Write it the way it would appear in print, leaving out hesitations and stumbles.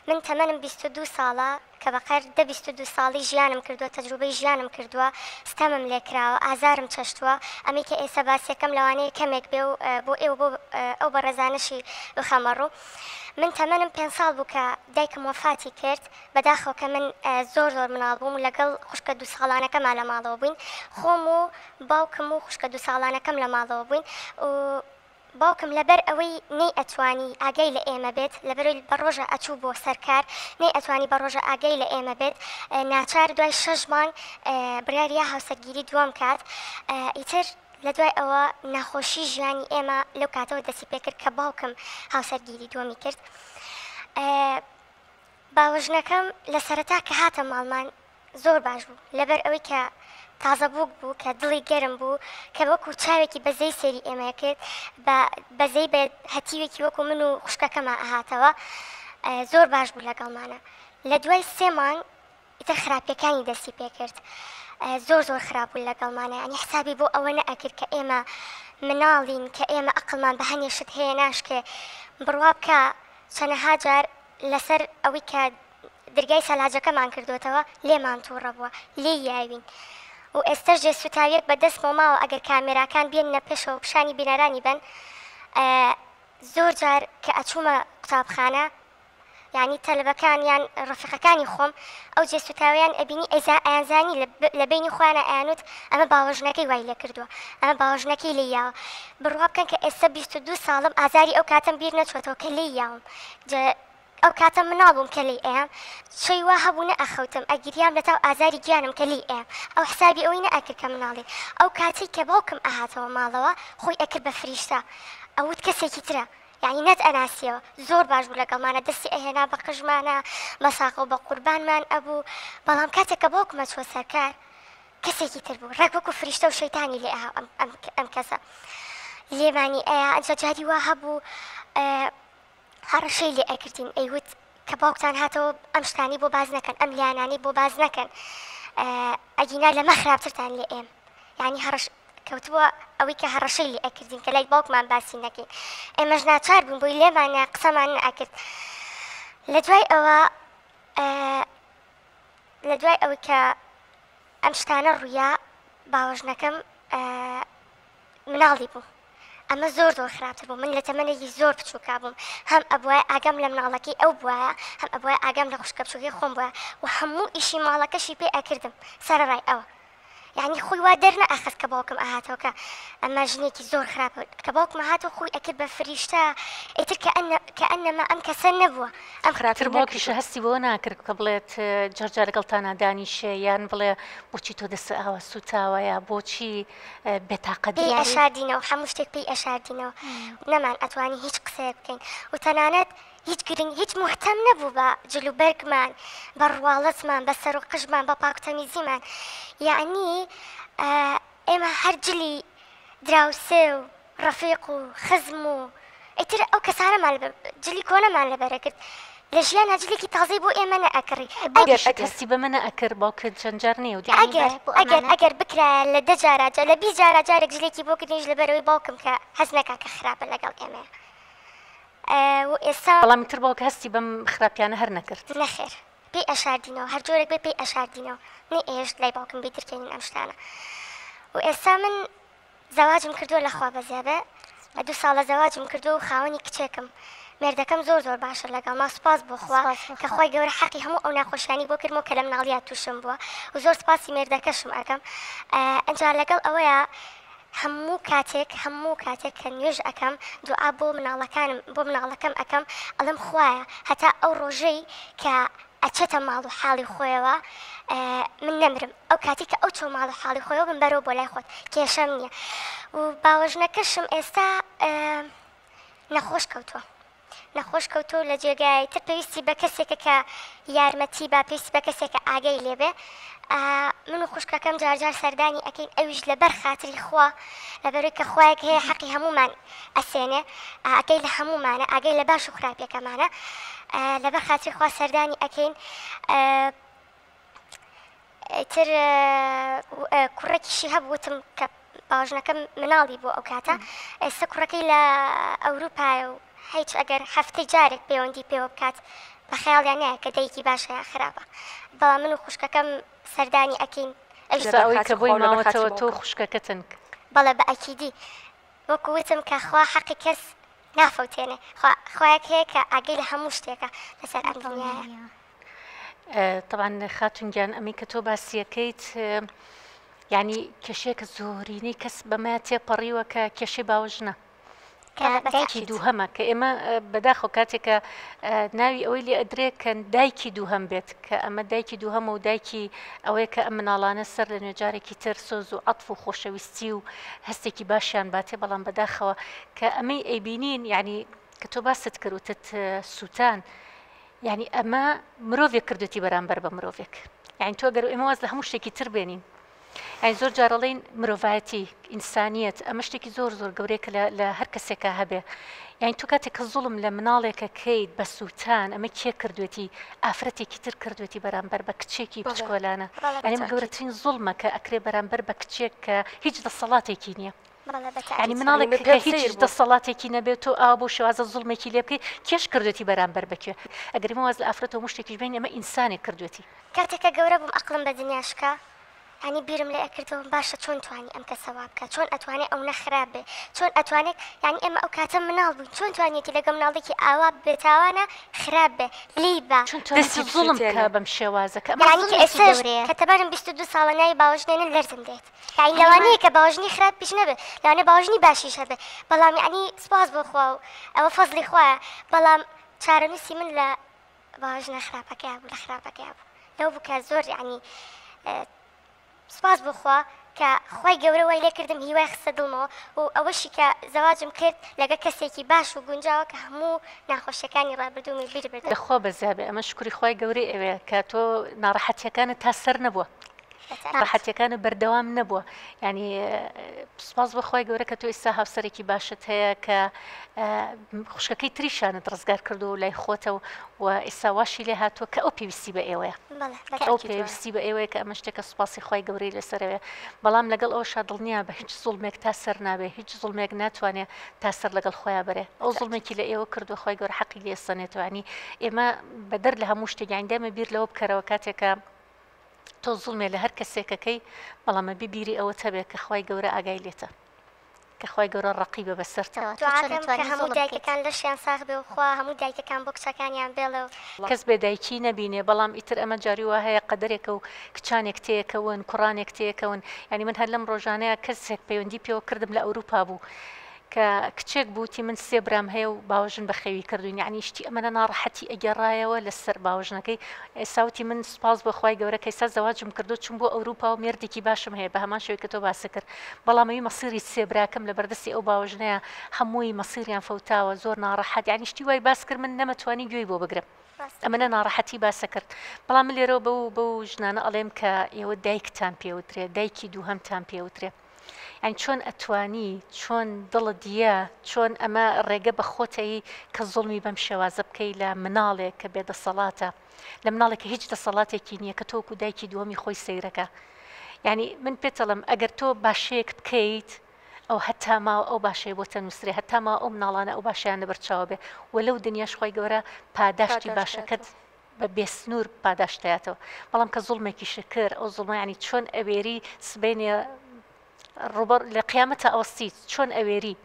من تەمەنم 22 ساڵە کە بەقەر دە 22 ساڵی ژیانم کردووە، تەجروبەی ژیانم کردووە، ستەمم لێکراوە، ئازارم چەشتووە، ئەمەی کە ئێستا باسیەکەم لەوانەیە کەمێک بێ و بۆ ئێوە بۆ ئەو بەڕێزانەشی بخەمە ڕوو. من تەمەنم پێنج ساڵ بوو کە دایکم وەفاتی کرد، بەداخەوە کە من زۆر زۆر مناڵ بووم و لەگەڵ خوشکە دوو ساڵانەکەما لە ماڵەوە بووین، خۆم و باوکم و خوشکە دوو ساڵانەکەم لە ماڵەوە بووین و باوکم لەبەر ئەوەی نەی ئەتوانی ئاگای لە ئێمە بێت لەبەرەوەی بە ڕۆژە ئەچوو بۆ سەر کار نەی ئەتوانی بە ڕۆژە ئاگای لە ئێمە بێت ناچار دوای شەش مانگ بڕیاری یا هاوسەرگیری دووەم کات ئیتر لە دوای ئەوە ناخۆشی ژیانی ئێمە لەو کاتەوە دەستی پێکرد کە باوکم هاوسەرگیری دووەمی کرد باوەژنەکەم لە سەرەتا کە هاتە ماڵمان زۆر باش بوو لەبەر ئەوەی کە تازە بووک بوو کە دڵی گەرم بوو کە وەکو چاوێکی بەزەی سەیری ئێمەی کرد بە بەزەی بە هەتیوێکی وەکو من و خوشکەکەما ئەهاتەوە زۆر باش بوو لەگەڵمانە لە دوای سێ مانگ ئیتر خراپیەکانی دەستی پێکرد زۆر زۆر خراپ بوو لەگەڵمانە یعنی حسابی بۆ ئەوە نەئەکرد کە ئێمە مناڵین کە ئێمە ئەقڵمان بە هەنێ شت هەیە ناشکێ بڕوا بکە چەنەها جار لەسەر ئەوەی کە درگای سەلاجەکەمان کردۆتەوە لێمان توڕە بووە لێی یاوین و ئێستەش جێ سوتاویەک بە دەستمەوە ماوە ئەگەر کامێراکان بێننە پێشەوە پیشانی بینەرانی بەن زۆر جار کە ئەچوومە قوتابخانە یانی تەلەبەکان یان ڕەفیقەکانی خۆم ئەو جێ سوتاویان ئەبینی ئەیزا ئەیانزانی لە بینی خۆیانە ئەیانوت ئەمە باوەژنەکەی وای لێ کردووە ئەمە باوەژنەکەی لێی یاوە بڕوا بکەن کە ئێستا 22 ساڵم ئازاری ئەو کاتەم بیر نەچووەتەوە کە لێی یاوم ئەو کاتە مناڵ بووم کە لێی ئەیام شەوی وا هەبوو نەئەخەوتم ئەگریام لەتاو ئازاری گیانم کە لێی ئەیام ئەو حسابی ئەوەی نەئەکرد کە مناڵین ئەو کاتەی کە باوکم ئەهاتەوە ماڵەوە خۆی ئەکرد بە فریشتە ئەوت کەسێکی ترە یانی نەت ئەناسیەوە زۆر باش بوو لەگەڵمانە دەستی ئەهێنا بە قژمانە بە ساقە و بە قوربانمان ئەبوو بەڵام کاتێک کە باوکم ئەچووە سەر کار کەسێکی تر بوو ڕێک وەکو فریشتە و شەیتانی لێ ئەها ئەم ئەم کەسە لێمانی ئەیا ئەنجا جاری وا هەبوو هەڕەشەی لێ ئەکردین ئەیوت کە باوکتان هاتەوە ئەم شتانەی بۆ باس نەکەن ئەم لیانانەی بۆ باس نەکەن ئەگینا لەمە خراپترتان لێ ئێم یعنی هەڕەش کەوتبووە ئەوەی کە هەڕەشەی لێ ئەکردین کە لای باوکمان باسی نەکەین ئێمەش ناچار بووین بۆی لێمان قسەمان نەئەکرد لە دوای ئەوە لە دوای ئەوەی کە ئەم شتانە ڕوویا باوەژنەکەم مناڵی بوو ئەمە زۆر زۆر خراپتر بوو من لە تەمەنێکی زۆر بچووکا بووم هەم ئەبوایە ئاگام لە مناڵەکەی ئەو بوایە هەم ئەبوایە ئاگام لە خوشکە بچووکەی خۆم بوایە و هەموو ئیشی ماڵەکەشی پێ ئەکردم سەرەڕای ئەوە یعنی خۆی وا دەرنەئەخست کە باوکم ئەهاتەوە کە ئەمە ژنێکی زۆر خراپە کە باوکم هاتەوە خۆی ئەکرد بە فریشتە ئیتر کە کەئەنەما ئەم کەسە نەبووە ئەم خراپی تر باوکیشە نەکردووە. هەستی بەوە ناکرد کە بڵێت جار جار لەگەڵتانا دانیشێ یان بڵێ بۆچی تۆ دەستت ئاوا سووتاوە یا بۆچی بێتاقەت پێی دیاری. ئەشاردینەوە هەموو شتێک پێی ئەشاردینەوە نەمان ئەتوانی هیچ قسەیەک بکەین و تەنانەت هیچ گرنگ هیچ موهتەم نەبوو بە جل و بەرگمان بە ڕواڵەتمان بە سەر و قژمان بە پاک و تەمیزیمان یەعنی ئێمە هەر جلی دراوسێ و ڕەفیق و خزم و ئیتر ئەو کەسانەمان لەبەر جلی کۆنەمان لەبەرەکرد لە ژیانا جلێکی تازەی بۆ ئێمە نەئەکڕی ئەی ئەگەر باوکیشت هەستی بەمە نەئەکرد باوکت چەند جار نەیەوت یانی ئەگەر بۆ ئەگەر ئەمانە ئەگەر بکرایە لە دە جارا جا لە 20 جارا جارێک جلێکی بۆ کردنیش لەبەرئەوەی باوکم کە هەست نەکا کە خراپە لەگەڵ ئێمەیە و ئێستا بەڵام ئیتر باوک هەستی بەم خراپیانە هەر نەکرد. نەخێر پێی ئەشاردینەوە هەر جۆرێک بێ پێی ئەشاردینەوە نەیئەهێشت لای باوکم بیدرکێنین ئەم شتانە و ئێستا من زەواجم کردووە لەخوا بەزیابێ دوو ساڵە زەواجم کردووە و خاوەنی کچێکم مێردەکەم زۆر زۆر باشە لەگەڵما سوپاس بۆ خوا کە خوای گەورە حەقی هەموو ئەو ناخۆشیانی بۆ کردمەوە کە لە مناڵیا تووشم بووە و زۆر سوپاسی مێردەکەشم ئەکەم ئەنجا لەگەڵ ئەوەیا هەموو کاتێک هەموو کاتێک کە نوێژ ئەکەم دوعا بۆ مناڵەکانم بۆ مناڵەکەم ئەکەم ئەڵێم خوایە هەتا ئەو ڕۆژەی کە ئەچێتە ماڵ و حاڵی خۆیەوە من نەمرم ئەو کاتی کە ئەو چۆ ماڵ و حاڵی خۆیەوە بمبەرەوە بۆ لای خۆت کێشەم نییە و باوەژنەکەشم ئێستا نەخۆش کەوتووە نەخۆش کەوتووە و لە جێگای تر پێویستی بە کەسێکە کە یارمەتی با پێویستی بە کەسێکە ئاگای لێبێ من و خوشکەکەم جارجار سەردانی ئەکەین ئەویش لەبەر خاتری خوا لەبەرەوەی کە خوایەک هەیە حەقی هەموومان ئەسێنێ ئاگای لە هەموومانە ئاگای لە باش و خراپیەکەمانە لەبەر خاتری خوا سەردانی ئەکەین ئیتر کوڕێکیشی هەبوو وتم کە باوەژنەکەم مناڵی بوو ئەو کاتە ئێستا کوڕەکەی لە ئەوروپایە و هیچ ئەگەر هەفتەی جارێک پەیوەندی پێوە بکات. بە خەیاڵیان نایە کە دایکی باشە یا خراپە بەڵام من و خوشکەکەم سەردانی ئەکەین ئەویش ئێستا لەبەر ئەوەی کە خاتری بۆی خوا و لەبەر خاتری ماوەتەوە تۆ و باوکم. خوشکەکەتن. بەڵێ بە ئەکیدی وەکو وتم کە خوا حەقی کەس نافەوتێنێ خوا خوایەک هەیە کە ئاگەی لە هەموو شتێکە لەسەر ئەم دنیایە. تەبعەن خاتون گیان ئەمەی کە تۆ باسیەکەیت یعنی کێشەیەکە زۆرینەی کەس بەمە تێپەڕیوە کە کێشەی باوەژنە کە دایکی دووهەمە کە ئێمە بەداخەوە کاتێک کە ناوی ئەوەی لێ ئەدرێ کە دایکی دووهەم بێت کە ئەمە دایکی دووهەمە و دایکی ئەوەیە کە ئەم مناڵانە سەر لە نوێ جارێکی تر سۆز و عەتف و خۆشەویستی و هەستێکی باشیان باتێ بەڵام بەداخەوە کە ئەمەی ئەیبینین یعنی کە تۆ باست کرد وتت سووتان یعنی ئەمە مرۆڤێک کردوێتی بەرامبەر بە مرۆڤێک یعنی تۆ گەر ئێمە واز لە هەموو شتێکی تر بێنین یانی زۆر جار ئەڵێین مرۆڤایەتی، ئینسانیەت، ئەمە شتێکی زۆر زۆر گەورەیە کە لە هەر کەسێکا هەبێ. یانی تۆ کاتێک کە زوڵم لە مناڵێک ئەکەیت بە سووتان، ئەمە کێ کردوێتی؟ ئافرەتێکی تر کردوێتی بەرامبەر بە کچێکی بچکۆلانە. یانی ئەمە گەورەترین زوڵمە کە ئەکرێ بەرامبەر بە کچێک کە هیچ دەسەڵاتێکی نییە. یانی مناڵێک کە هیچ دەسەڵاتێکی نەبێت تۆ ئاوا بەو شێوازە زوڵمێکی لێ بکەیت، کێش کردوێتی بەرامبەر بە کێ؟ ئەگەر ئێمە واز لە ئافرەت و هەموو شتێکیش بێنین ئەمە ئینسانێک کردوێتی. کاتێک کە گەورە بووم ئەقڵم بە دنیا شکا یانی بیرم لێ ئەکردەوە باشە چۆن توانی ئەم کەسە وا بکا چۆن ئەتوانێ ئەونە خراپ بێ چۆن ئەتوانێ یانی ئێمە ئەو کاتە مناڵ بووین چۆن توانیەتی لەگەڵ مناڵێکی ئاوا بێتاوانە خراپ بێ لێی با چۆن توانیەتی دەستی زوڵم بکا بسوتێنێ. بەم شێوازە کە ئەمە یانی کە زوڵمێکی ئێستاش گەورەیە. کە تەمەنم 22 ساڵە ناوی باوەژنێنن لەرزم دێت یانی لەوانەیە کە باوەژنی خراپیش نەبێ لەوانەیە باوەژنی باشیش هەبێ بەڵام یانی سوپاس بۆ خوا و ئەوە فەزڵی خوایە بەڵام چارەنووسی من لە باوەژنە خراپەکەیا بوو لە خراپەکەیا بوو لەو بوو کە زۆر یعنی سوپاس بۆ خوا کە خوای گەورە وای لێکردم هیوای خستە دڵمەوە و ئەوەشی کە زەواجم کرد لەگە کەسێکی باش و گونجاوە کە هەموو ناخۆشیەکانی ڕابردوومی بیر بردەوە. لە خوا بەزیابێ ئەمە شوکری خوای گەورەی ئەوێ کە تۆ ناڕەحەتیەکانت تا سەر نەبووە. ڕەحەتیەکانت بەردەوام نەبووە یانی سوپاس بۆ خوای گەورە کە تۆ ئیستا هاوسەرێکی باشت هەیە کە خوشکەکەی تریشانت ڕزگار کردو و لای خۆتە و و ئیستا واشی لێ هاتووە کە ئەو پێویستی بە ئێوەیە کە ئەو پێویستی بە ئێوەیە کە ئەمە شتێکە سوپاسی خوای گەورەی لەسەرەوێ بەڵام لەگەڵ ئەوشا دڵنیا بە هیچ زوڵمێک تا سەر نابێ هیچ زوڵمێک ناتوانێ تا سەر لەگەڵ خۆیان بەرێ ئەو زوڵمێکی لە ئێوە کردووە خوای گەورە حەقی لێ سەنێتەوە ینی ئێمە بەدەر لە هەموو شتێک یانی دایمە بیر لەوە بکەرەوە کاتێکە تۆ زوڵمێ لە هەر کەسێکەکەی بەڵام ئەبێ بیری ئەوەت هەبێ کە خوای گەورە ئاگای لێتە کە خوای گەورە ڕەقیبە بەسەرتەوە. تۆ چۆن دوعاکەم کە ئەتوانی هەموو زوڵم بکەیت. دایکەکان لەشیان ساغ بێ و خوا هەموو دایکەکان بۆ کچەکانیان بێڵێ و. کەس بێ دایکی نەبینێ بەڵام ئیتر ئەمە جاری وا هەیە قەدەرێکە و کچانێک تێکەون کوڕانێک تێکەون یانی من هەر لەم ڕۆژانەیا کەسێک پەیوەندی پێوە کردم لە ئەوروپا بوو کە کچێک بوو وتی من سێ برام هەیە و باوەژن بەخێوی کردوین یەعنی شتی ئەمەنە ناڕەحەتی ئەگێڕایەوە لەسەر باوەژنەکەی ئێستا وتی من سوپاس بۆ خوای گەورە کە ئێستا زەواجم کردو چوم بۆ ئەوروپا و مێردێکی باشم هەیە بە هەمان شێوەی کە تۆ باست کرد بەڵام ئەوی مەسیری سێ براکەم لە بەردەستی ئەو باوەژنەیە هەمووی مەسیریان فەوتاوە زۆر ناڕەحەت یەعنی شتی وای باس کرد من نەمەتوانی گوێی بۆ بگرم ئەمەنە ناڕەحەتی باسە کرد بەڵام من لێرەوە بەو بەو ژنانە ئەڵێم کە ئێوە دایکتان پێوترێ دایکی دووهەمتان پێوترێ یانی چۆن ئەتوانی چۆن دڵت یە چۆن ئەمە ڕێگە بە خۆت ئەیی کە زوڵمی بەم شێوازە بکەی لە مناڵێک کە بێ دەسەڵاتە لە مناڵێک کە هیچ دەسەڵاتێکی نییە کە تۆ وەکو دایکی دووەمی خۆی سەیرەکە یانی من پێتەڵم ئەگەر تۆ باشەیەک بکەیت ئەو هەتا ماوە ئەو باشەیە بۆ تەنووسرێ هەتا ماوە ئەو مناڵانە ئەو باشیان لەبەر چاوە بێ و لەو دنیاش خوای گەورە پاداشتی باشەکەت بە بێ سنوور پاداشت دەیاتەوە بەڵام کە زوڵمێکیشت کرد ئەو زوڵمە یانی چۆن ئەوێری سبەینێ ڕوبەر لە قیامەتە ئەوەستی چۆن ئەوێری.